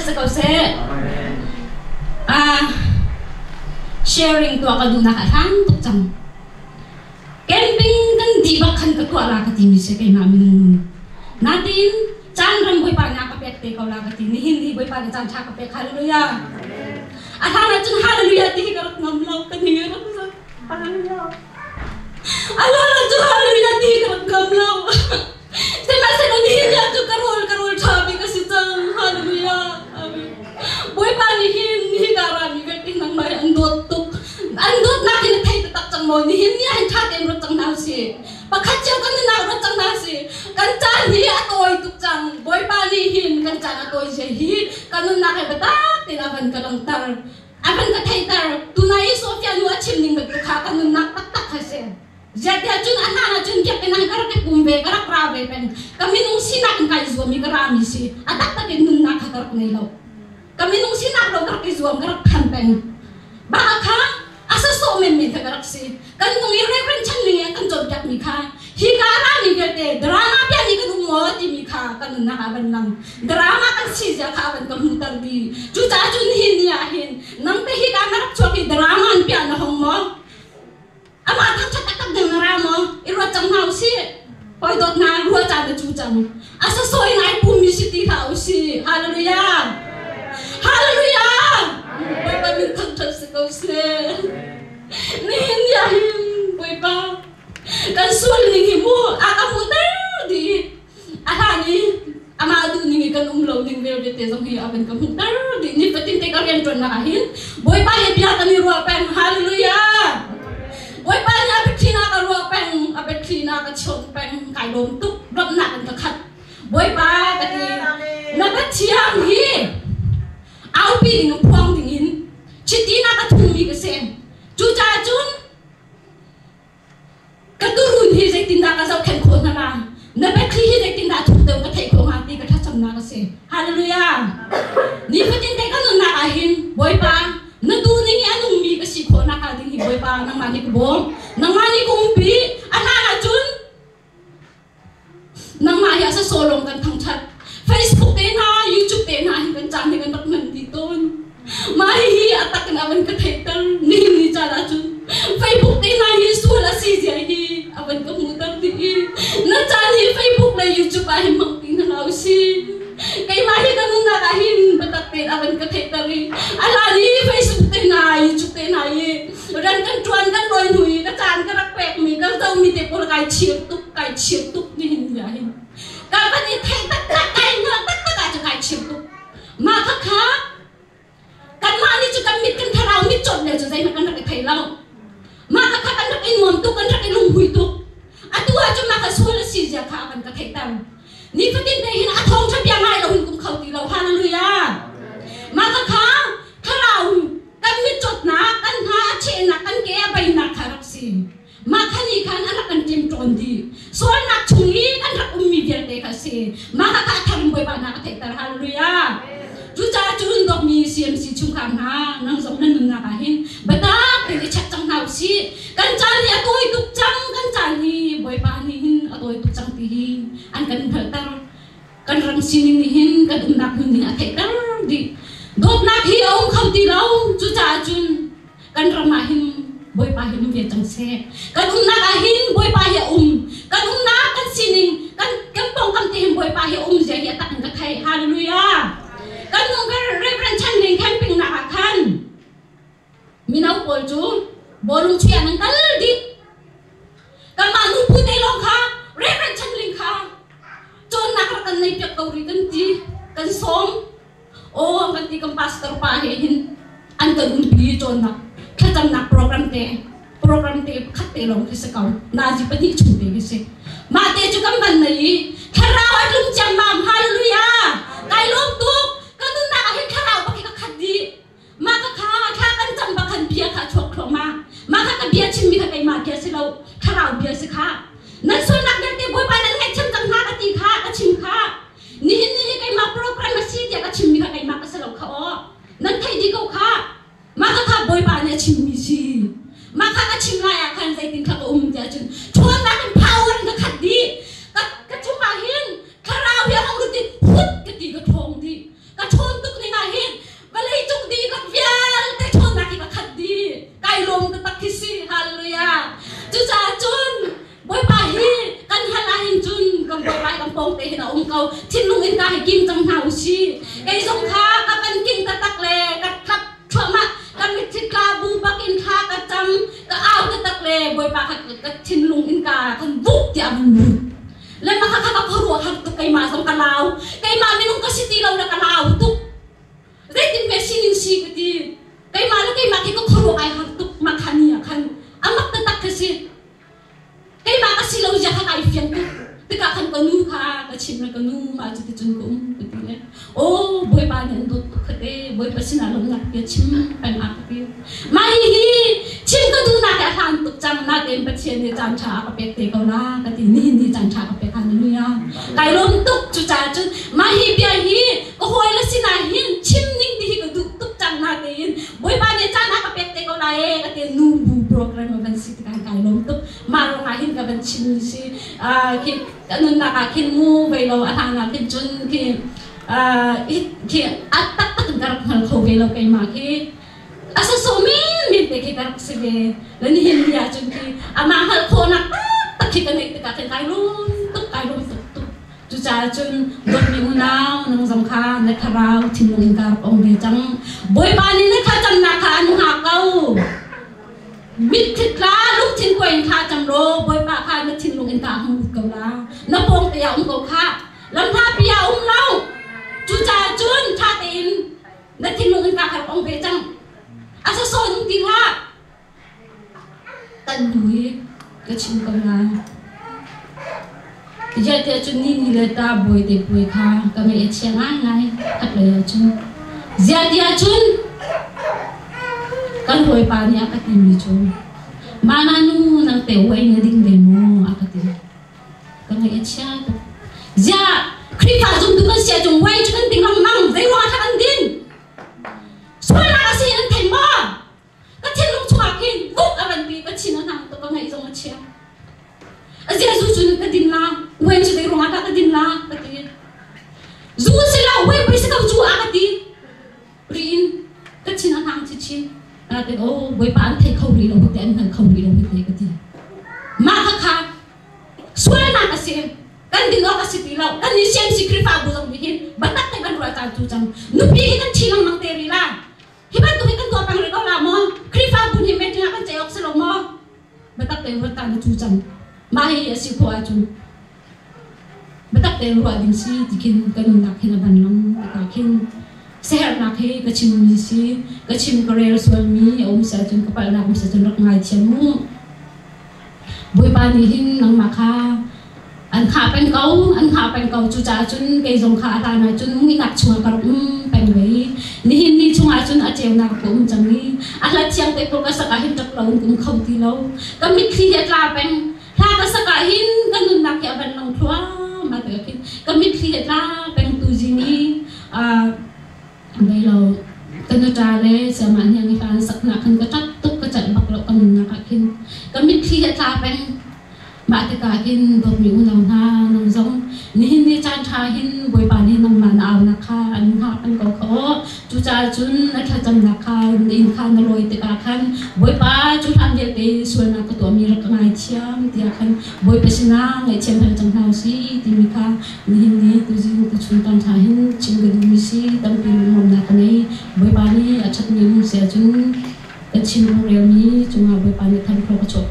thangṭhat si ko seh. Ah, sharing tuah ka duhnak a hlang tuk cang. Camping kan dih bak khan ka tuah la ka timi si keimah minung nun. Natin caan ram Bawipa nih a ka pek te ko la ka ti. Nihin hi Bawipa nih caan ṭha ka pek. Hallelujah. A hlan ahcun hallelujah ti hi ka rak ngam lo. Ka ning rak zak. Hallelujah. A hlan ahcun hallelujah ti hi ka rak ngam lo. Sihmanhsehlaw nihin ni ahcun ka rawl ka rawl ṭha bik a si cang. Hallelujah. Amen. Bawipa nih hin hika rami vialte nangmah hi an dawt tuk. An dawtnak hi na thei taktak cang maw? Nihin ni ah hin ṭha tein ruat cang hna usih. Pakhat cio kan nunnak ruat cang hna usih. Kan caan hi a tawi tuk cang. Bawipa nih hin kan caan a tawi zia hi kan nunnak he biatak tein a van ka langhter. A van ka theihter. Tunai i Sofia nu a chim ning bantuk kha kan nunnak taktak kha si. Ziah cun a hlan ahcun biakinn ah ka rak i pum ve, ka rak ra ve peng. Ka minung sinak in kai zuam i ka rami si. A taktak in nunnak kha ka rak ngei lo. Ka minung sinak lo ka rak i zuam, ka rak than peng. Bak kha a sasawh menmen kha ka rak si. Kan nung i Reverend Chan Ling in kan cawnpiakmi kha hi ka rami vialte drama piahmi kan um maw timi kha kan nunnak ah van lang. Drama kan si zia kha a van ka hmuhter dih. Cucaah cun nihin ni ah hin nang te hi ka na rak chuak i drama an piah na hong maw? Amah thangṭhat taktak ding na ra maw? I ruat cang hna usih. Hawi dawt hna, ruah caan na cu cang. A sasaw in ai pummi si ti hlah usih. Hallelujah! Hallelujah! Bawipa min thangṭhat si ko seh. Nihin ni ah hin Bawipa kan sual ning hi mu a ka hmuhter dih. A hlan i amah duh ning i kan um lo ning vialte zong hi a van ka hmuhter dih. Nifatin te ka rianṭuannak ah hin Bawipa he bia kan i ruah peng. Hallelujah! Bawipa nih a biathli na ka ruah peng, a biathli na ka chawnh peng, kai lawm tuk, lawmhnak in ka khat. Bawipa ka ti, na Pathian hi aupi ding phuang ding in chiti na ka thummi ka si. Cucaah cun Ka tuurun hi zeitindah ka zohkhenh khawh hna lai? Na biathli hi zeitindah thuk deuh ka theih khawh hnga ti ka thlacamnak a si. Hallelujah! Nifatin te ka nunnak ah hin Bawipa na duhning i a nungmi ka si khawh nakhnga ding hi Bawipa nangmah nih ka bawm. Nangmah nih ka umpi. A hlan ahcun Nangmah hi a sasawh lawng kan thangṭhat. Facebook te hna, YouTube te hna hin kan caan hi kan rak hman dih tawn. Mah hihi a tak in a van ka theihter. Nihin ni caan ahcun Facebook te hna hi sual a si zia hi a van ka hmuhter dih i na caan hi Facebook le YouTube ah hin hmang ti hna hlah usih. Keimah hi ka nunnak ah hin biatak tein a van ka theihter i a hlan i Facebook te hna, YouTube te hna i rian kan ṭuan kan lawi hnu i ka caan ka rak pekmi ka zomi te pawl kai chir tuk kai chir tuk nihin ni ah hin ka van i theih taktak kai hngalh taktak ah cun kai chir tuk mah kha kha kanmah nih cu kan mit kan thlarau mit cawt le cu zeihmanh kan rak i thei lo mah kha kha kan rak i nuam tuk kan rak i lunghui tuk atu ah cun mah kha sual a si zia kha a kan ka theihter nifatin te hin a thawngṭha bia ngai lo hin kum kho ti lo hallelujah mah kha kha thlarau kan mitcawtnak kan hna a chehnak kan ke a beinak kha rak si mah kha nih khan a rak kan ṭemṭawn dih sualnak chung i kan rak ummi vialte kha a si mah kha kha a thar in Bawipa hna ka theihter hallelujah cucaah cun dawtmi CMC chungkhar hna nang zong nan nunnak ah hin biatak tein i check cang hna usih kan caan hi a tawi tuk cang kan caan hi Bawipa nih hin a tawi tuk cang ti hi an kan hngalhter Kan ram sining nih hin kan umnak hmun nih a theihter dih. Dawtnak hi a um kho ti lo. Cucaah cun kan ram ah hin Bawipa hi um ve cang seh. Kan umnak ah hin Bawipa hi a um. Kan umnak kan sining kan kan pawngkam te hin Bawipa hi a um zia hi a tak in ka theih. Hallelujah. Kan nung Reverend Chan Ling camping nak ah khan mino pawl cu bawlung chuih ah nan kal dih. Kanmah nupu te lawng kha Reverend Chan Ling kha cawnnak rak kan nei piak ko rih kan ti kan sawm aw kan ti kan pastor pa he hin an kan umpi cawnnak thlacamnak program te program te pakhat te lawng khi si ko nazi pahnih chung te khi si mah te cu kan van nei i thlarau a tlung ciammam hallelujah kai lawm tuk ka nunnak ah hin thlarau bak hi ka khat dih Mah ka kha thla kan cam bak khan bia kha a chuak thluahmah. Mah kha ka bia chimmi kha keimah bia si lo, thlarau bia si kha. Nan sualnak vialte Bawipa nan ngaihthiam cang hna ka ti kha, ka chim kha. Nihin ni hi keimah program a si tiah ka chimmi kha keimah ka si lo kha aw. Nan theih dih ko kha. Mah kha kha Bawipa nih a chimmi si. Mah kha ka chim lai ah khan zeitin kha ka um tiah cun ṭhawnnak in power in ka khat dih. Ka, ka chungah hin thlarau hi a um ko. Thinlung in ka hi king cang hna u si. Kei zong kha ka van king taktak le ka tlap thluahmah, ka mitthli tla bu bakin thla ka cam, ka au taktak le Bawipa kha ka thinlung in ka kan vuk tiah a vun lut. Le mah kha ka khuaruah har tuk, keimah zong ka lau. Keimah minung ka si ti lo le ka lau tuk. Zeitin hme sining si ka ti. Keimah le keimah khi ka khuaruah ai har tuk mah kha ni ah khan. A mak taktak khi si. Keimah ka si lo zia kha kai fiang tuk. Tikah khan ka nu kha ka chim le ka nu mah cu ticun ka um ka ti le aw Bawipa nih an dawt tuk kha te Bawipa sinah lawmhnak bia chim peng ah ka ti. Mah hihi chim ka duhnak hi a hlan tuk cang natein Pathian nih caan ṭha a ka pek te ko la ka ti. Nihin ni caan ṭha ka pek hallelujah. Kai lawm tuk. Cucaah cun mah hi bia hi ka hawile sinah hin chim ning ti hi ka duh tuk cang natein Bawipa nih caan a ka pek te ko lai ee ka ti. Nu bu program a van si tikah kai lawm tuk. Mah ruangah hin ka van chim mi si. Khi ka nunnak ah khin mu vei lo a hlan ah khin cun khi khi a taktak in ka rak hngal kho ve lo keimah khi. A sawsawh menmen te khi ka rak si ve. Le nihin ni ah cun khi amah hngalh khawhnak taktak khi ka neih tikah khin kai lawm tuk, kai lawm tuk tuk. Cucaah cun dawtmi unau nang zong kha na thlarau thinlung in ka rak ong ve cang. Bawipa nih na thlacamnak kha an hngak ko. Mitthli tla lungthin kuai in thla cam law Bawipa kha na thinlung in ka hung lut ko la. Na pawng te ah um ko khah. Lamhla ah um lo. Cucaah cun ṭha tein na thinlung in ka rak ong ve cang. A sasawn ti hlah. Kan hnu hi ka chim ko lai. Ziah cun ni ni le ta bawi te puai kha ka ngaih a chia ngaingai khat lei ah cun. Ziah tiah cun kan hawipa nih a ka timi cu Mana nu nang te uai na ding ve maw a ka ti. Ka ngaih a chia tuk. Ziah Khrihfa zumtu kan si ahcun uai cu kan ding lengmang zei ruangah dah kan din? Sualnak a si nan thei maw? Ka thinlung chungah khin vuk a van ti, ka thin a hnang tuk, ka ngaih zong a chia. A zia zu cu ka din la, wen cu zei ruangah dah ka din la, ka ti. Zu si lo, wei pei si ko cu a ka ti. Riin ka thin a hnang chinchin. Natin oh Bawipa an thei kho rih lo te an hngal kho rih lo te ka ti. Mah kha kha sualnak a si. Kan din awk a si ti lo. Kan ni siam si Khrihfabu zong nih hin batak te kan ruah caan cu cang. Nupi hi kan thi lengmang te rih la. Hi bantuk hi kan tuah peng rih ko la maw? Khrihfabu nih meeting ah kan ceih awk si lo maw? Biatak tein ruat ta na cu cang. Mah hi a si khawh ahcun biatak tein ruah ding si ti khin ka nunnak hin a ban lang tikah khin siaherhnak hi ka chimmi si ka chim ka rel sualmi a um si ahcun ka palhnak um si ahcun rak ngaithiam mu. Bawipa nih hin nangmah kha an hngah peng ko, an hngah peng ko. Cucaah cun kei zong kha a hlan ah cun muihnak chungah ka rak um peng ve i nihin ni chungah cun a ceunak ka um cang i a hla thiang te pawl ka sak ah hin ṭap loin ka um kho ti lo. Ka mitthli hi a tla peng. Hla ka sak ah hin ka nunnak hi a van lang thluahmah tikah khin ka mitthli hi a tla peng tuzing i Bei lo ka nuṭa le siamah hniang i hla an sak hna khan ka ṭap tuk, ka celh bak lo ka nunnak ah khin ka mitthli a tla peng. Mah tikah hin dawtmi unau hna nang zong nihin ni caan ṭha hin Bawipa nih nangmah na aunak kha an hngah peng ko kha aw. Cucaah cun na thlacamnak kha na inn kha na lawi tikah khan Bawipa cu hlan vialte sualnak ka tuahmi rak ka ngaithiam tiah khan Bawipa sinah ngaihthiam hal cang hna usih timi kha Nihin ni tuzing tuchun tan hna hin chim ka duhmi si tampi lungnuamnak ka ngei. Bawipa nih a ṭhatmi um si ahcun ka chim relmi cungah Bawipa nih than khua ka chuah.